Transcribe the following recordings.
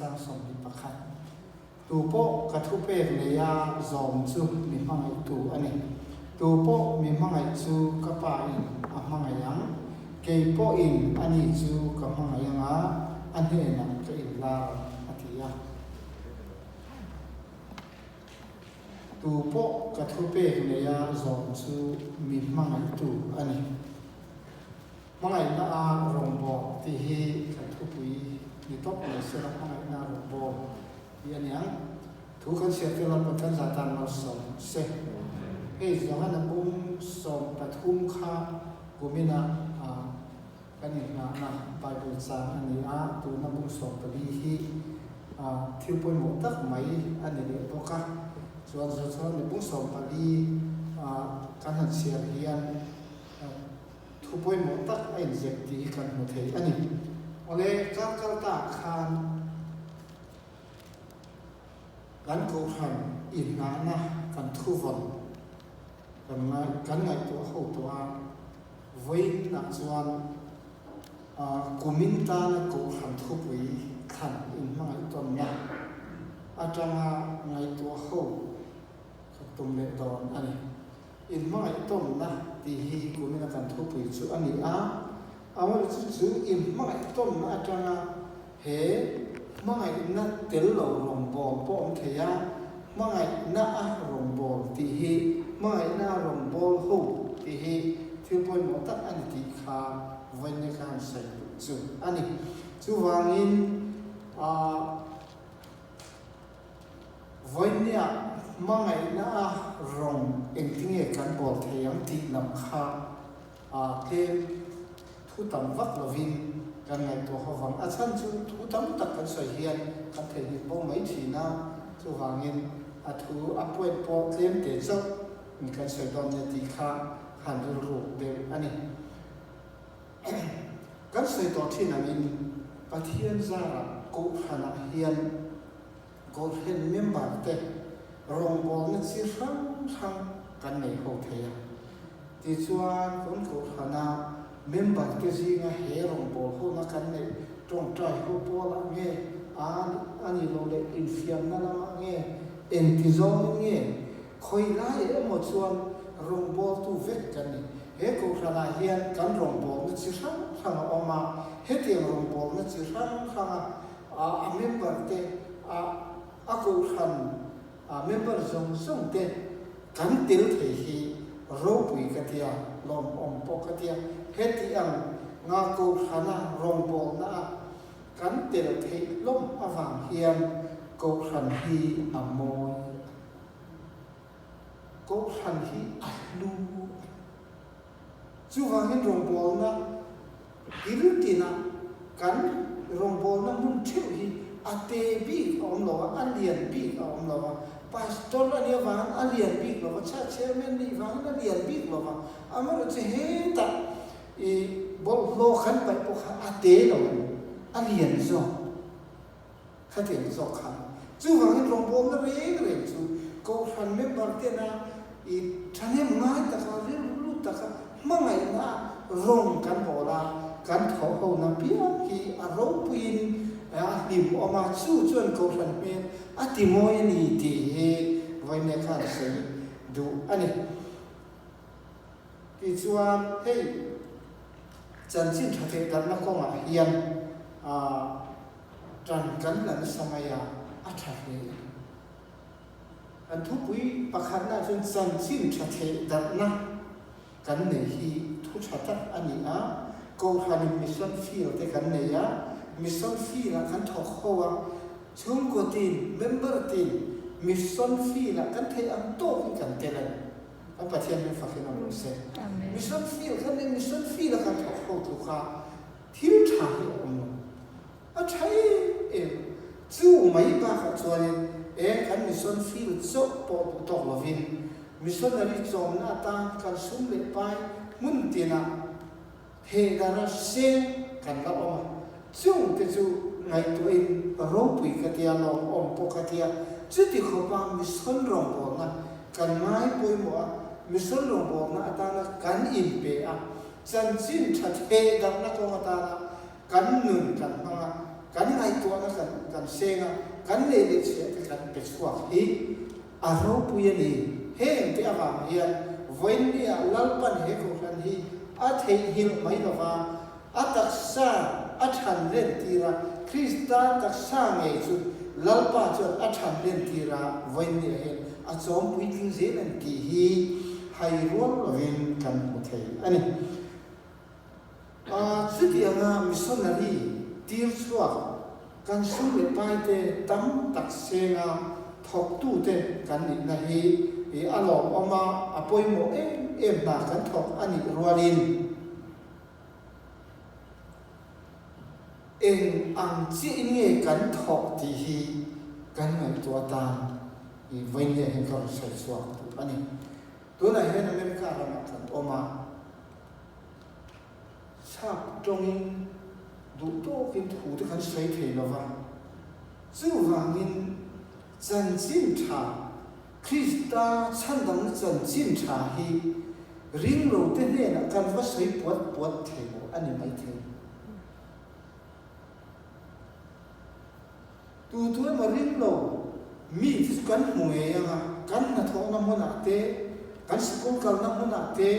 chang 21. Tu pawh ka thupek neia zawm chu mi hmangaihtu a ni. Tu pawh mi hmangaih chu ka Pa in a hmangaih ang. Kei pawhin ani chu ka hmangaih ang a, a hnenah ka inlar ang, a ti a. Tu pawh ka thupek neia zawm chu mi hmangaihtu a ni. Hmangaihna a rawngbâwl tih hi kan thupui ni tawp mai sela hmangaihna a rawngbâwl tih a ni ang. Thu kan chhiar fel a Pathian zah tan malsawm se. Hei Johana bung 13 kha kuminah kan inngahna Bible chang a ni a, tuna bung 14 hi thil pawimawh tak mai a ni leh bawk a. Chuan Johana bung 14 kan han chhiar hian Thu pawimawh tak a inzep tih hi kan hmu thei a ni. Awle, kar kal ta khan kan kohhran inngahna kan thuvawn kan ngai kan ngaihtuah ho tawh a, vawiinah chuan kumin tana kohhran thupui thlan inhmangaih tawnna atanga ngaihtuah ho ka tum leh dawn a ni. Inhmangaih tawnna tih hi kumina kan thupui chu a ni a, amaherawhchu chu inhmangaih tawnna atanga he hmangaihna tel lo rawngbâwl pawh awm thei a, hmangaihna a rawngbâwl tih hi hmangaihna a rawngbâwl ho tih hi thil pawimawh tak a ni tih kha vawiin ka han sawi duh chu a ni. Chuvangin, ah. Vawinia hmangaihna a rawng engtinge kan bawl thei ang tih lam kha tlem thu tam vak lovin kan ngaihtuah ho vang. A chhan chu thu tam tak kan sawi hian kan theihnghilh bo mai thin a, chuvangin a thu a point pawh tlem te chauh in kan sawi dawn nia tih kha han rilru deuh a ni. Kan sawi tawh thin angin Pathian zarah Kohhranah hian Kohhran member te rawngbawlna chi hrang hrang kan nei ho thei a. Tichuan kan Kohhrana member te zinga he rawngbâwl hona kan neih tawngtai ho pawlah nge a a ni lo leh infiamna lamah nge engti zawngin nge khawi lai emaw chuan rawngbawltu vek kan ni. He Kohhranah hian kan rawngbawlna chi hrang hrang a awm a, hetiang rawngbawlna chi hrang hranga a member te a a kohhran a member zawng zawng te kan tel thei hi ropui ka tia, lawmawm pawh ka tia. Heti ang nga kohhrana rawngbawlna a kan tel theih hlawm avang hian kohhran hi a mawi a ni. Kohhran hi a hlu a ni. Chuvangin rawngbawlna thil tina kan rawngbawlna hmun theuh hi a te bik a awm lo a, a lian bik a awm lo a. Pastor a nih avangin a lian bik lo va, church chairman nih vangin a lian bik lo va. Amaherawhchu hetah i bawlhhlawh kan paih pawh kha a te lo a ni, a lian zawk. Khatiang zawk kha. Chuvangin rawngbawlna reng reng chu Kohhran member tena i thahnem ngai taka, rilru lut taka hmangaihna rawng kan bawl a, kan thawh hona piang hi a ropuiin a hlim awm a, chu chuan Kohhran hmel a ti mawi a ni tih hi vawiin khan sawi duh a ni. Tichuan hei chanchin tha theih darhna kawngah hian ah Ṭan kan la nasa mai a, a ṭha hle a ni. Kan thupui pakhatnaah chuan chanchin ṭha theih darhna kan nei hi thu ṭha tak a ni a, Kohhranin mission field te kan nei a, mission field-ah kan thawk ho a, chhungkaw tin, member tin mission field-ah kan theih ang tawkin kan tel a ni. Kan Pathian hming fakin awm rawh se. Mission field kan nei, mission field-a kan thawk ho tluk a, Thil tha hi a awm lo. A tha em em. Chu mai bakah chuanin e kan mission field chauh pawh duh tawk lovin missionary chawmna atan kan sum leh pai hmun tinah thehdara seng kan la awm a. Chung te chu ngaihtuahin ropui ka tia, lawmawm pawh ka tia. Chuti khawpa mission rawngbawlna kan ngai pawimawh a, mission rawngbawlna atana kan inpe a, Chanchin tha theh darhna kawng atana kan nun kan hmang a, kan ngaihtuahna kan kan. kan seng a, kan neih leh chhiah te kan pe chhuak hi a ropui a ni. Heng te avang hian vawiinniah Lalpan he kohhran hi a theihnghilh mai lova, a taksa a than lentir a, Krista taksa ngei chu Lalpa chuan a than lentir a, vawiinniah hian a chawm puitling zel a ni tih hi hai rual lovin kan hmu thei a ni. Chutianga missionary tir chhuak kan sum leh paite tam tak senga thawktute kan nihna hi a lawmawm a, a pawimawh em em hna kan thawk a nih rualin eng ang chiahin nge kan thawk tih hi kan ngaihtuah atan vawiin hian ka rawn sawi chhuak duh a ni. Tunah hian America ramah kan awm a, chhak tawngin duh tawkin thu te kan sawi thei lo va, chuvangin chanchin tha, Krista chhandamna chanchin tha hi ringlo te hnenah kan va sawi puat puat thei lo a ni maithei. Tu tu emaw ring lo mi te chu kan hmu ngei ang a, kan hnathawhna hmunah te, kan sikul kalna hmunah te,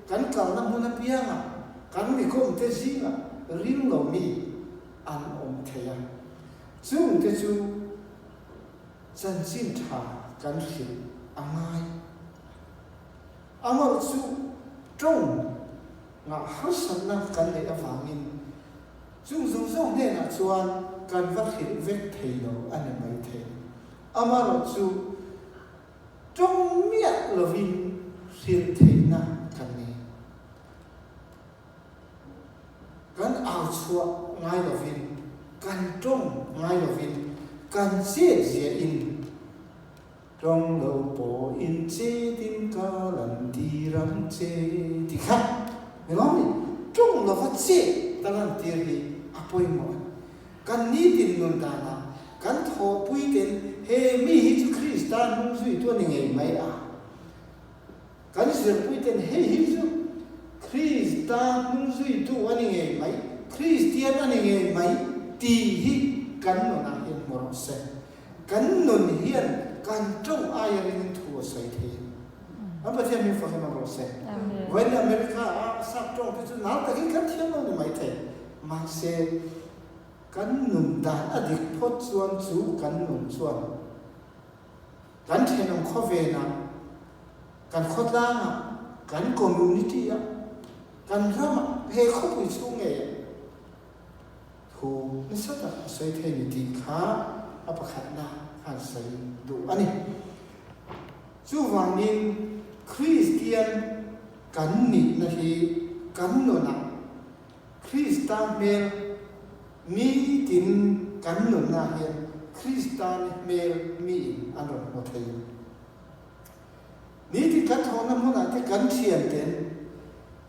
kan kalna hmun apiangah kan mikawm te zingah ring lo mi an awm thei a. Chung te chu chanchin tha kan hrilh a ngai. Amarawh chu tawng ngah harsatna kan neih avangin Chung zawng zawng hnenah chuan kan va hrilh vek thei lo a ni mai thei. Amaherawhchu, tawng miah lovin hrilh theihna kan nei. Kan au chhuah ngai lovin, kan tawng ngai lovin, kan chet ziahin Tawng lo pawhin chetin ka lan tir ang che ti kha ni lo ni. Tawng lova chet ka lan tir hi a pawimawh a ni. Kan nitin nun danah kan thawhpui ten he mi hi chu Krista hnung zuitu a ni ngei mai a. Kan zirpui ten hei hi chu Krista hnung zuitu a ni ngei mai, Kristian a ni ngei mai tih hi kan nunah hian hmu rawh se. Kan nun hian kan tawng aia ringin thu a sawi thei a ni. An Pathian hming fak in awm rawh se. Vawiin America a sap tawng te chu nau takin kan thiam lo ni mai thei. Mahse, kan nun dan a dik phawt chuan chu kan nun chuan kan thenawm khawvenah, kan khawtlangah, kan community-ah, kan ramah, he khawpui chhung ngeiah, Thu nasa tak a sawi thei ni tih kha a pakhatna khan sawi duh a ni. Chuvangin Kristian kan nihna hi kan nunah Krista hmel nitin kan nunna hian Krista hmel miin an rawn hmu thei. Nitin kan thawhna hmunah te kan thianten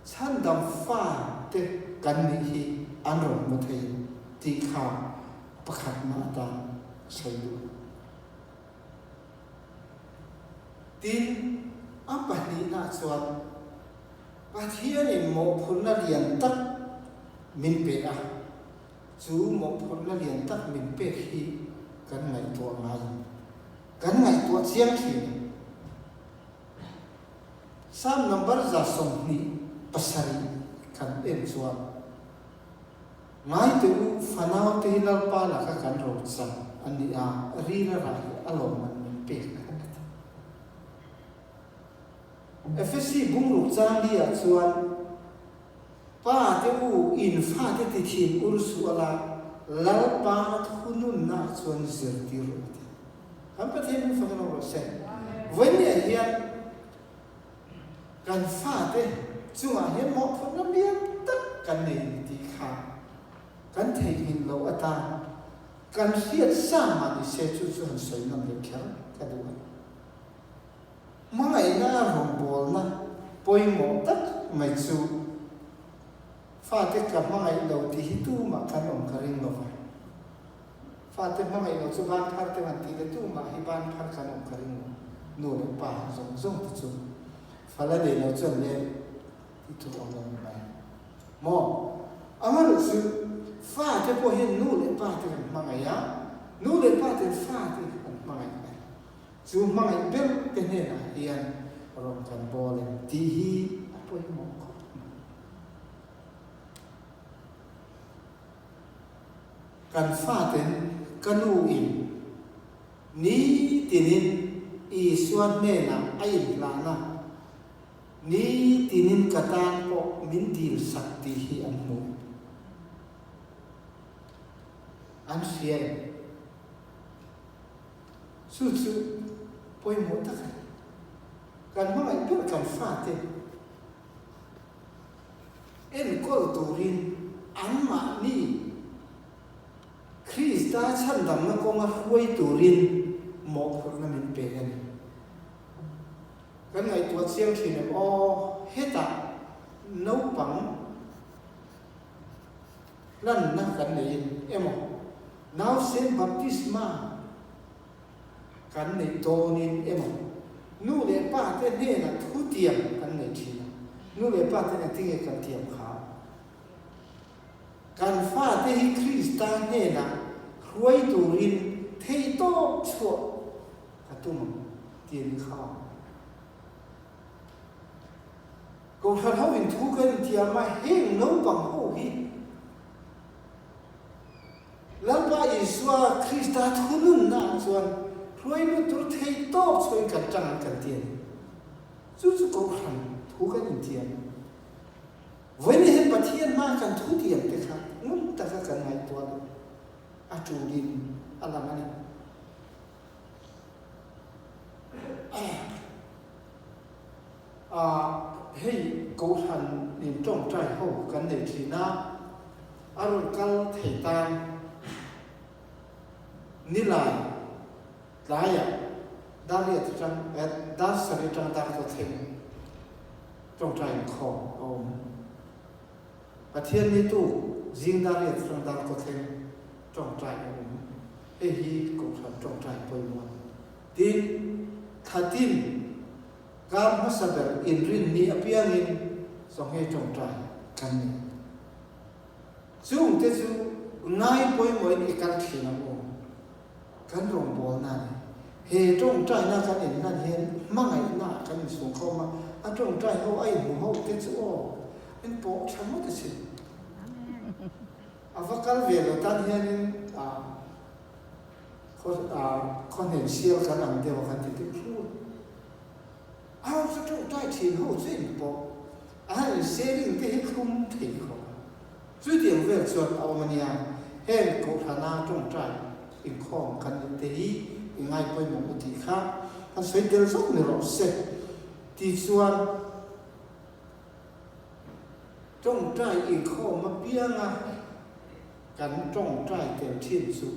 chhandam fa te kan nih hi an rawn hmu thei tih kha pakhatna atan a sawi duh. Tin, a pahnihna chuan Pathianin mawhphurhna lian tak min pe a, chu mawhphurhna lian tak min pek hi kan ngaihtuah ngai. Kan ngaihtuah chiang thin a. Psalm number 27 kan en chuan, Ngaite u, fanaute hi Lalpa laka kan rochang a ni a, ril a rah hi a lawmman min pek a ni ta. Efesi bungruk changli ah chuan, Pa te u, in fate ti thin ur suh ala, Lalpa thununna ah chuan zirtir rawh a ti. Kan Pathian min fak in awm rawh se. Vawiinniah hian kan fate chungah hian mawhphurhna lian tak kan nei ni tih kha kan theihnghilh loh atan kan hriat sa mah ni se chu chu han sawi ngam leh kher ka duh a ni. Hmangaihna rawngbawlna pawimawh tak mai chu fate ka hmangaih lo tih hi tumah kan awm ka ring lo va. Fate hmangaih lo chu ban phar te han tih le tumah hi ban phar kan awm ka ring lo. Nu leh pa zawng zawng te chu fala nei lo chuan le tih tur awm lo ni mai. Maw? Amaherawhchu fate pawh hian nu leh pa te kan hmangaih a. Nu leh pa ten fate an hmangaih a ni. Chu hmangaih ber te hnenah hian rawn kan bawl em tih hi a pawimawh khawp mai. Kan faten ka nu in nitinin Isua hnenah a inhlahna, nitinin ka tan pawh min dilsak tih hi an hmu em? An hria em? Chu chu pawimawh tak a ni. Kan hmangaih ber kan fate enkawl turin anmahni Krista chhandamna kawnga hruai turin mawhphurhna min pe a ni. Kan ngaihtuah chiang thin em aw, hetah naupang hlanna kan neiin emaw, nausen baptisma kan neih dawnin emaw, nu leh pa te hnenah thutiam kan nei thin a, nu leh pa ten engtinge kan tiam kha? Kan fate hi Krista hnenah hruai turin theihtawp chhuah ka tum ang ti a ni kha. Kohhran ho in thu kan intiam a, heng naupang ho hi Lalpa Isua Krista thununna ah chuan hruai lut tur thei tawk chhuain kan tang ang kan ti a ni. Chu chu Kohhran thu kan intiam. Vawiin hian Pathian hmaa kan thu tiam te kha ngun taka kan ngaihtuah loh a tulin a lang a ni. A, hei Kohhran in tawngtai ho kan nei thin a, a rawn kal thei tan nilai tlaiah Dariat atang, dar sarih atang dar kaw thleng tawngtai inkhawm a awm. Pathian ni tuk zing Dariat atang dar kaw thleng tawngtai a awm. Hei hi Kohhran tawngtai pawimawh a ni. Tin, thlatin kar hmasa ber inrinni apiangin sawnghe tawngtai kan nei. Chungte chu ngai pawimawhin i kal thin ang aw. Kan rawngbawlna a ni. He tawngtaina kan inhlan hian hmangaihna ah kan insungkhawm a, a tawngtai ho a inhmu ho te chu aw, in pawh tha ngawt asin. A va kal ve lo tan hianin ah Khaw hnen sial kan ang deuh a kan ti deuh hrut. A ho chu tawngtai thin ho chu in pawh a han in sharing te hi thlum thei khawp a. Chutiang vel chuan a awm a nia, heng Kohhrana tawngtai inkhawm kan nih te hi i ngai pawimawh u tih kha kan sawi tel zawk ni rawh se. Tichuan tawngtai inkhawm apianga Kan tawngtai tel thin chu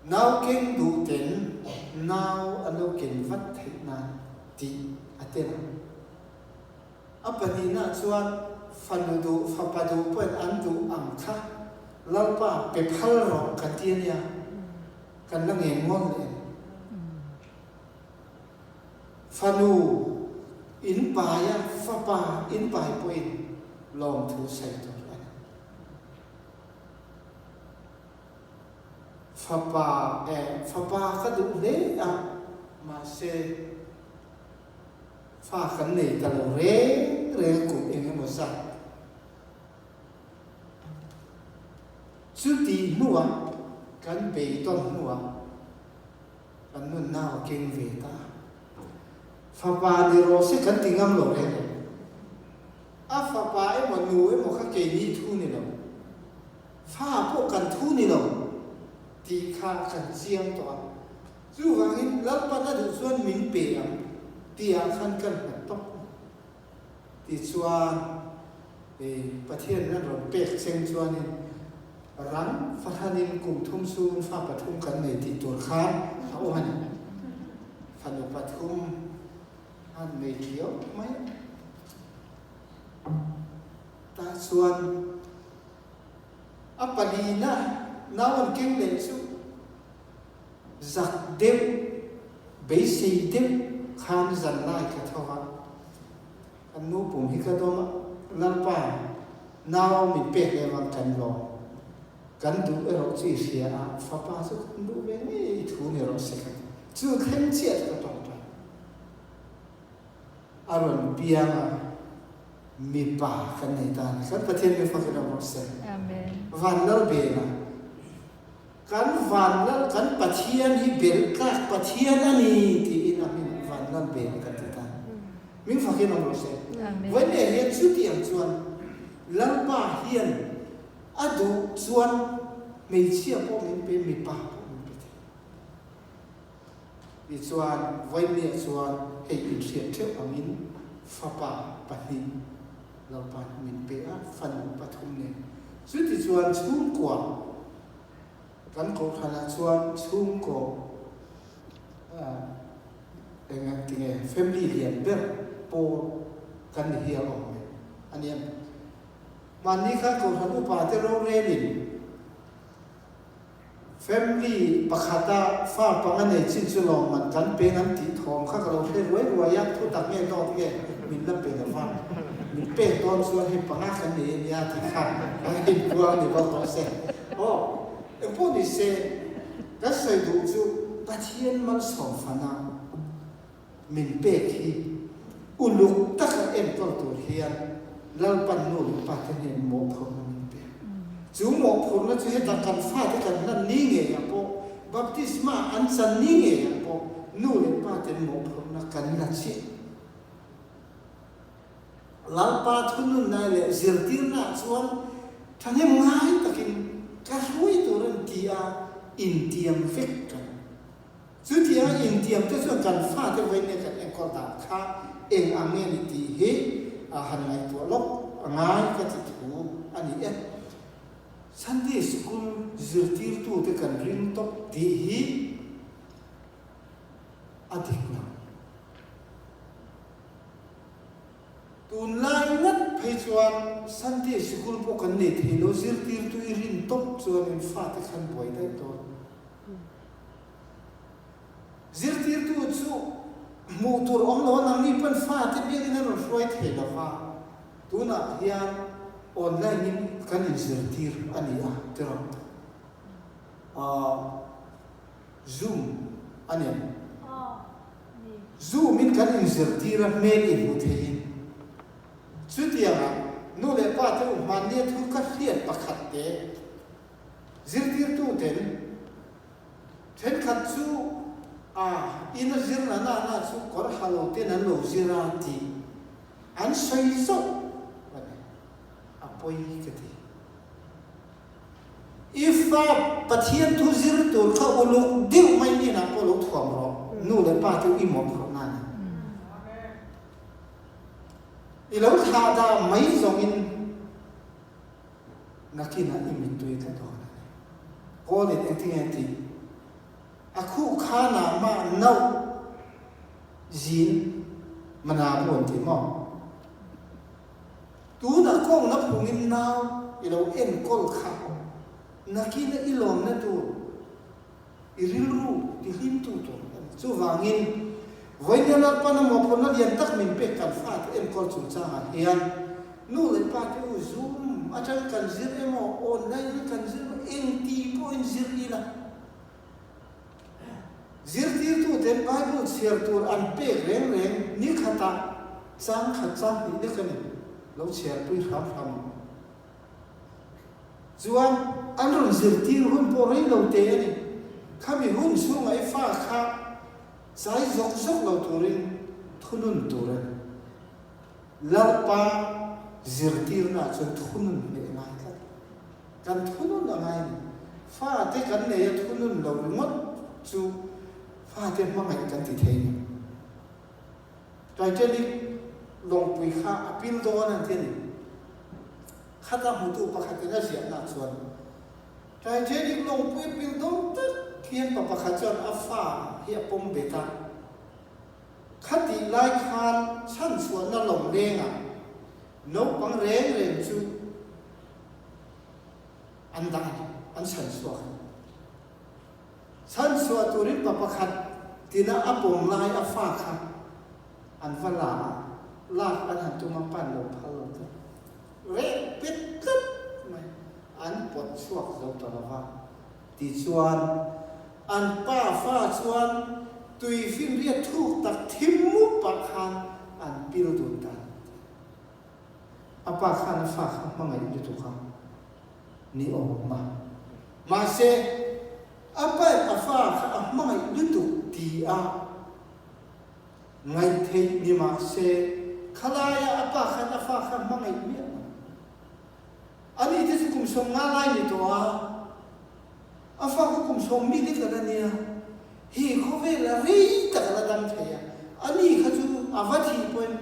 nau keng duh ten nau a lo ken vat theih nan tih a tel ang. A pahnihna chuan fanu duh fapa duh pawhin an duh ang kha Lalpa pe phal rawh kan ti a nia, kan la ngen ngawn leh a ni. Fanu in pai a, fapa in pai pawhin lawmthu sawi tur a ni. Fapa eh, fapa ka duh hle a, mahse fa kan nei ta lo reng reng a kum eng emaw zat. Chuti hnuah kan beidawn hnuah Kan nun nau a keng ve ta. Fapa ni rawh se kan ti ngam lo reng em? A fapa emaw nu emaw kha keini thu ni lo, fa pawh kan thu ni lo tih kha kan chiang tawh a. Chuvangin Lalpan a duh chuan min pe ang tihah khan kan nghat tawp a ni. Tichuan, Pathianin a rawn pek cheng chuanin rang fahranin kum thum chhungin fa pathum kan nei tih tur khan a awm a ni. Fanu pathum an nei thiau mai a. Tah chuan a palina nau an keng leh chu zak deuh, beisei deuh khan zan lai ka tho a. Kan nu pum hi ka dawm a, Lalpa nau min pek leh vang kan lawm. Kan duh erawh chu i hria a, fapa chu kan duh ve ngei i thu ni rawh se ka ti. Chu thleng chiah chu ka tawngtai. A rawn piang a, mipa kan nei ta a ni. Kan Pathian mi fakin awm rawh se. Van lal bel a, kan van lal, kan Pathian hi belh tlak Pathian a ni tiin a hming van lal bel kan ti ta a ni. Min fakin awm rawh se. Vawiin hian chutiang chuan Lalpa hian A duh chuan hmeichhia pawh min pe, mipa pawh min pe thei. Tichuan, vawinia chuan hei inhriat theuh angin fapa pahnih Lalpa'n min pe a, fanu pathum nen. Chutichuan chhungkua kan kohhranah chuan chhungkaw eng ang tinge family lian ber pawl kan ni hial awm e a nia. Mahni khan Kohhran upate rorelin family pakhata fa panga nei chin chu lawmman kan peng an tih thawm kha ka lo hre ruai ruai a, thu tak nge dawt nge min la pe lova, min pek dawn chuan hei panga kan nei a nia tih kha kan inpuang ni bawk rawh se. Aw, engpawh ni se, kan sawi duh chu Pathian malsawm fana Min pek hi uluk taka enkawl tur hian Lalpan nu leh pa te hnen mawhphurhna min pek. Chu mawhphurhna chu heta kan fate kan hlan ni ngeiah pawh, baptisma an chan ni ngeiah pawh nu leh pa ten mawhphurhna kan la chiah. Lalpa thununna leh zirtirnaah chuan thahnem ngai takin ka hruai tur an ti a, intiam vek kan. Chutianga intiam te chuan kan fate vawiin kan enkawl dan kha eng ang nge ni tih hi han ngaihtuah lawk a ngai ka ti thu a ni e. Sunday School zirtirtute kan ring tawp tih hi a dik lo. Tunlai ngat phei chuan Sunday Sikul pawh kan nei thei lo, zirtirtu i rin tawp chuanin fate khan buai daih dawn. Zirtirtu chu hmuh tur awm lo a, nangni pawn fate biakin an rawn hruai thei lo va, tunah hian online in kan inzirtir a ni a tiraw? Aaa Zoom a ni ang. Zoom in kan inzirtir a, hmel inhmu theiin. Chutianga nu leh pa te u hmannia thu ka hriat pakhat te, Zirtirtuten thenkhat chu a ina zirna na na chu kawr ha lo ten an lo zir a tih an sawi zauh a ni. A pawi ka ti. I fa Pathian thu zir tur kha uluk deuh mai inah pawh lo thuam rawh, nu leh pa te i mawhphurhna a ni. I lo thlah dah mai zawngin Nakinah i mittui tla dawn a ni. Paulin engtinge a tih? A khuh khanah mah nauh zin mana bu an ti maw? Tunah kawngna phungin nau i lo enkawl kha nakinah i lawmna tur I rilru tihlimtu tur a ni. Chuvangin, vawinia Lalpan a mawhphurhna lian tak min pek kan fate enkawl chungchangah hian nu leh pa te u Zoom atangin kan zir emaw, online in kan zir emaw, engti pawhin zir ila. Zirtirtuten Bible chhiar tur an pek reng reng ni khatah chang khat chang hnih lek a ni lo chhiarpui hram hram ang. Chuan an rawn zirtir hun pawh rei lo te a ni. Khami hun chhungah i fa kha chai zawk zawk lo turin thunun tur a ni. Lalpa zirtirnaah chuan thunun hneh a ngai tlat. Kan thunun a ngai a ni. Fate kan nei a thunun lo ringawt chu fate hmangaih kan ti thei a ni. Titanic lawngpui kha a pil dawn an ti a ni. Khata hmutu pakhatin a ziahna chuan Titanic lawngpui a pil dawn tak hian pa pakhat chuan a fa hi a pawm bet a. Khatih lai khan chhanchhuahna lawng lengah naupang reng reng chu an dah a ni, an chhanchhuak a ni. Chhanchhuah turin pa pakhat tina a pawm lai a fa kha an va la a, lak an han tum a, pan lo phal lo tlat. Reh pet tlat mai. an pawt chhuak zo ta lo va. Tichuan, an pa fa chuan tui finriat thuk tak thim mup ah khan an pil dun ta a ti. A pa khan a fa kha hmangaih lutuk a ni awm a. Mahse, a pain a fa kha a hmangaih lutuk ti a ngaih theih ni mahse, khalaia a pa khan a fa kha hmangaih miah lo. Ani te chu kum 50 lai ni tawh a, a fa kha kum 20 lek a la nia. He khawvel a rei tak a la dam thei a, ani kha chu a va thih pawhin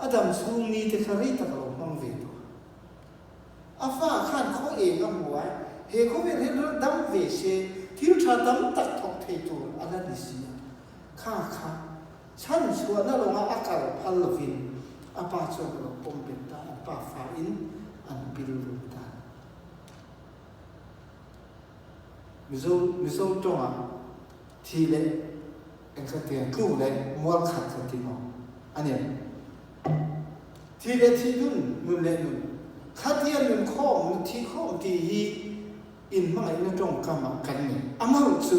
a dam chhung ni te kha rei tak a lo hmang ve tawh a. A fa khan khaw eng a hmu a, he khawvel hian ral dam ve se thil tha tam tak thawk thei tur a la ni si a, kha kha Chhan chhuahna lawnga a kal phal lovin a pa chuan a lo pawm bet ta, an pa fain an pil run ta. Mizo Mizo tawngah thi leh eng kha tia tluk leh mual khat kha ti maw? A ni em? Thi leh thi nun, nun leh nun. Khatia nun khawm, nun thi khawm tih hi inhmangaihna tawngkamah kan nei. Amaherawh chu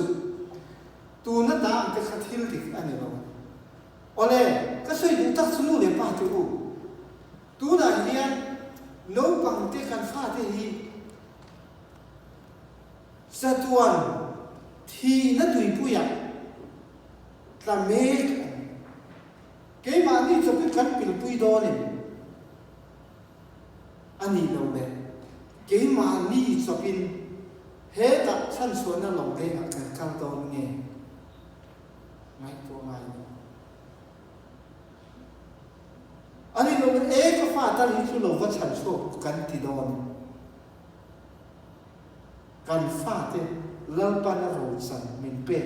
Tuna ta ang te kha thil dik a ni lo. Awle, ka sawi duh tak chu nu leh pa te u, tunah hian naupang te kan fate hi chatuan thihna tuipuiah tla mek a ni. Keimahni chawpin kan pilpui dawn em? A nih loh le, keimahni chawpin hetah chhanchhuahna lo lengah kan kal dawn nge? Ngaihtuah ngai lo. A nih loh le, e ka fa tal hi chu lo va chhanchhuak kan ti dawn. Kan fate Lalpan a rochan min pek,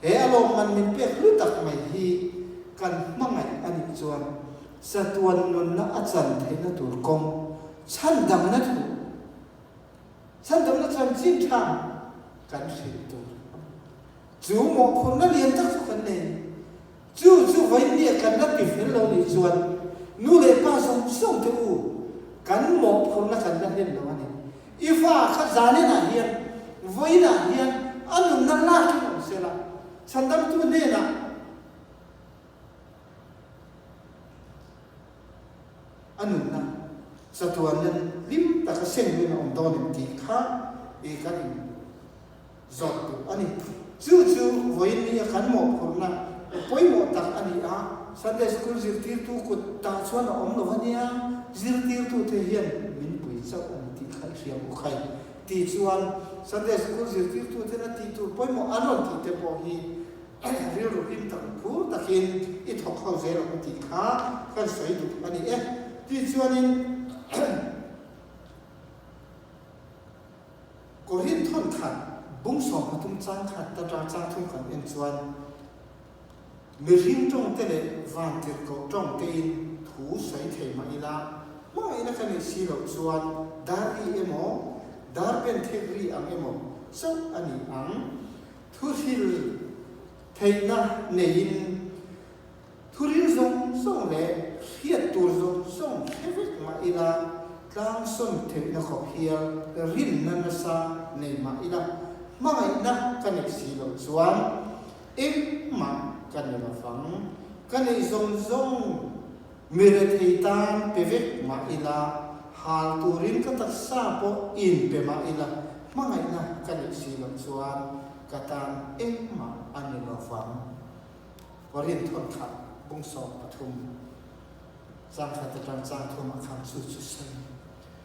he a lawmman min pek hlu tak mai hi kan hmangaih a nih chuan chatuan nunna a chan theihna tur kawng chhandamna thu, chhandamna chanchin tha kan hrilh tur. Chu mawhphurhna lian tak chu kan nei. Chu chu vawinia kan la ti fel lo nih chuan nu leh pa zawng zawng te u kan mawhphurhna kan la hlen lo a ni. I fa kha zaninah hian vawiinah hian a nunna lakin awm se la, chhandamtu hnenah a nunna chatuanna hlim taka seng luin a awm dawn em tih kha i kan in zawt duh a ni. Chu chu vawiin ni a kan mawhphurhna pawimawh tak a ni a, Sunday School zirtirtu kut tah chuan a awm lo a nia, zirtirtute hian min pui chauh a ni tih kha i hria u khai. Tih chuan Sunday School zirtirtuten a tih tur pawimawh an rawn tih te pawh hi rilru hlim tak phur takin i thawk ho zel ang u tih kha kan sawi duh a ni e. Tih chuanin. Korin thawn khat, bung 13 chang khat atang chang thum kan en chuan mihring tawng te leh vantirhkoh tawng tein thu sawi thei mah ila, hmangaihna ka neih si loh chuan dar ri emaw, dar pen thek ri ang emaw chauh a ni ang. Thuhril theihna neiin. Thuril zawng zawng leh hriat tur zawng zawng hre vek mah ila, tlangsawn theihna khawp hial rinna nasa nei mah ila, hmangaihna ka neih si loh chuan engmah ka ni lo vang. Ka neih zawng zawng mi rethei tan pe vek mah ila, hal turin ka taksa pawh inpe mah ila, hmangaihna ka neih si loh chuan ka tan engmah a ni lo vang. Korin thawntha bung 13 chang khat atang chang thum ah khan chu chu sawi.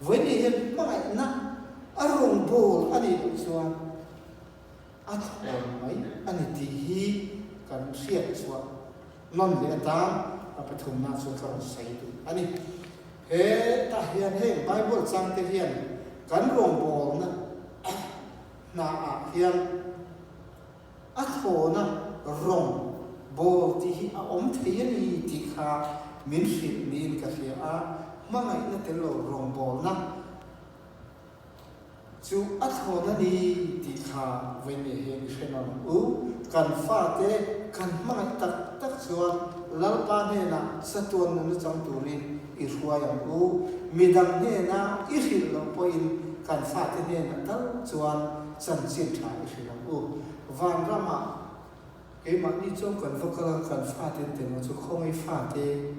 Vawiin hian hmangaihna a rawngbâwl a nih loh chuan a thlawn mai a ni tih hi kan hriat chhuah nawn leh atan a pathumna chuan ka rawn sawi duh a ni. Hetah hian heng Bible changte hian kan rawngbâwlna hna ah hian A thlawna rawng bawl tih hi a awm thei a ni tih kha min hrilh niin ka hria a, hmangaihna tel lo rawngbawlna chu a thlawn a ni tih kha vawiin hian i hre nawn ang u. Kan fate kan hmangaih tak tak chuan Lalpa hnenah chatuan nunna chang turin i hruai ang u. Midang hnena i hrilh loh pawhin. Kan fate hnenah tal chuan chanchin tha i hrilh ang u. Vanramah keimahni chuan kan va kal a, kan fate an tel ang chu khawngaih fate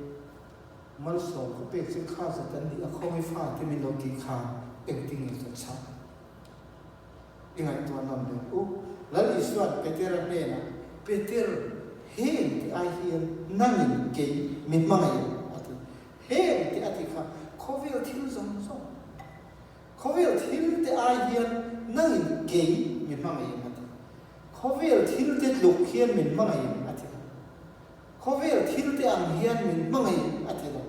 malsawm ka pek chu kha zat an ni a, khawngaih fate min lo tih khan engtin nge kan chhang? I ngaihtuah nawm leh u. Lal Isua'n Petera hnenah, Peter, heng ti ai hian nangin kei mi hmangaih a ti. Heng te a ti kha khawvel thil zawng zawng, khawvel thil te ai hian nangin kei mi hmangaih em a ti. Khawvel thil te tluk hian min hmangaih em a ti lo. Khawvel thil te ang hian min hmangaih em a ti lo.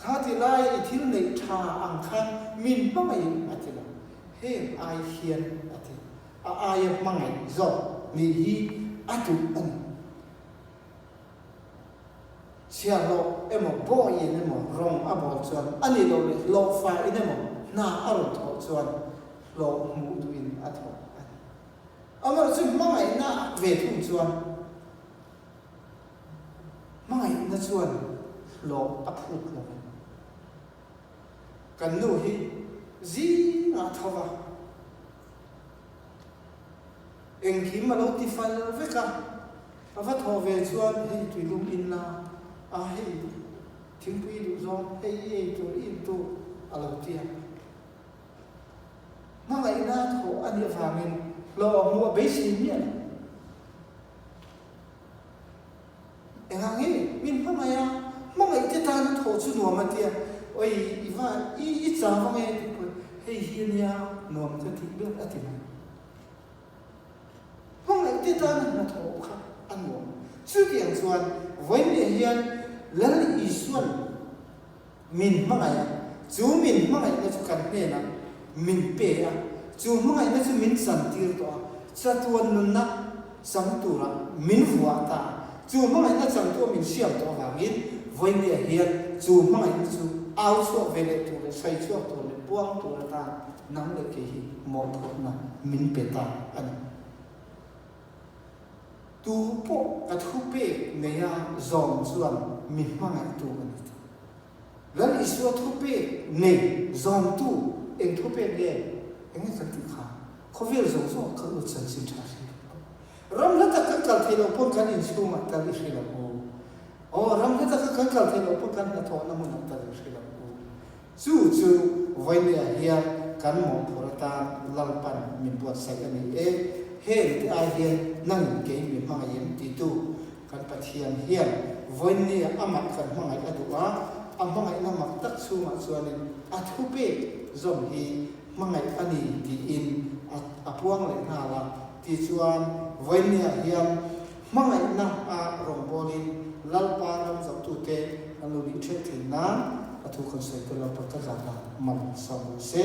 Kha ti laia i thil neih tha ang khan min hmangaih em a ti lo. Heng ai hian a ti. A aia hmangaih zawk nih hi a duh a ni. Chhiahhlawh emaw bawiin emaw rawng a bawl chuan a nih loh leh hlawhfa in emaw hna a rawn thawh chuan hlawh hmuh duhin a thawk a ni. Amaherawhchu hmangaihna ve thung chuan hmangaihna chuan hlawh a phut lo ve. Kan nu hi zingah tho va. Engkim a lo ti fal vek a, a va thawh ve chuan hei tuilum in la a, hei thingpui duh zawng, hei i ei tur i in tur a lo ti a. Hmangaihna thawh a nih avangin hlawh a hmuh a beisei miah lo. Engah nge min hmangaih a, hmangaih te tan a thawh chu nuam a tia, oi i va i i chau ang e tih pawh hei hi ania nuam ka tih ber a ti mai. Hmangaih te tan a hnathawh kha a nuam. Chutiang chuan vawiinah hian Lal Isuan Min hmangaih a, chu min hmangaihna chu kan hnenah min pe a, chu hmangaihna chu min chantir tawh a, chatuan nunna chang tura min vuah ta a, chu hmangaihna changtu a min siam tawh avangin vawinia hian chu hmangaihna chu au chhuak ve leh tur leh sawi chhuak tur leh puang tur atan nang leh kei hi mawhphurhna min pe ta a ni. Tu pawh ka thupek neia zawm chuan mi hmangaihtu a ni ta. Lal Isua thupek nei zawmtu eng thupek nge? Eng nge kan tih kha? Khawvel zawng zawng kal u chanchin tha hre lo. Ram hla tak kan kal thei lo pawn kan inchhungah tal i hre lo u. Aw, ram hla taka kan kal thei lo pawn kan hnathawhna hmunah tal i hre lo u. Chu chu vawinia hian kan mawhphur atan Lalpan min buatsaih a ni e. Heng te ai hian nangin kei mi hmangaih em titu kan Pathian hian vawinia amah kan hmangaih a duh a, a hmangaihna mak tak chhungah chuanin a thupek zawm hi hmangaih a ni tiin a puang leh nghal a. Tichuan vawinia hian Hmangaihna a rawngbawlin Lalpa ram zohtute an lo nih ṭheuh theih nan a thu kan sawi tel lo, Pakhat zata mal sawm rawh se.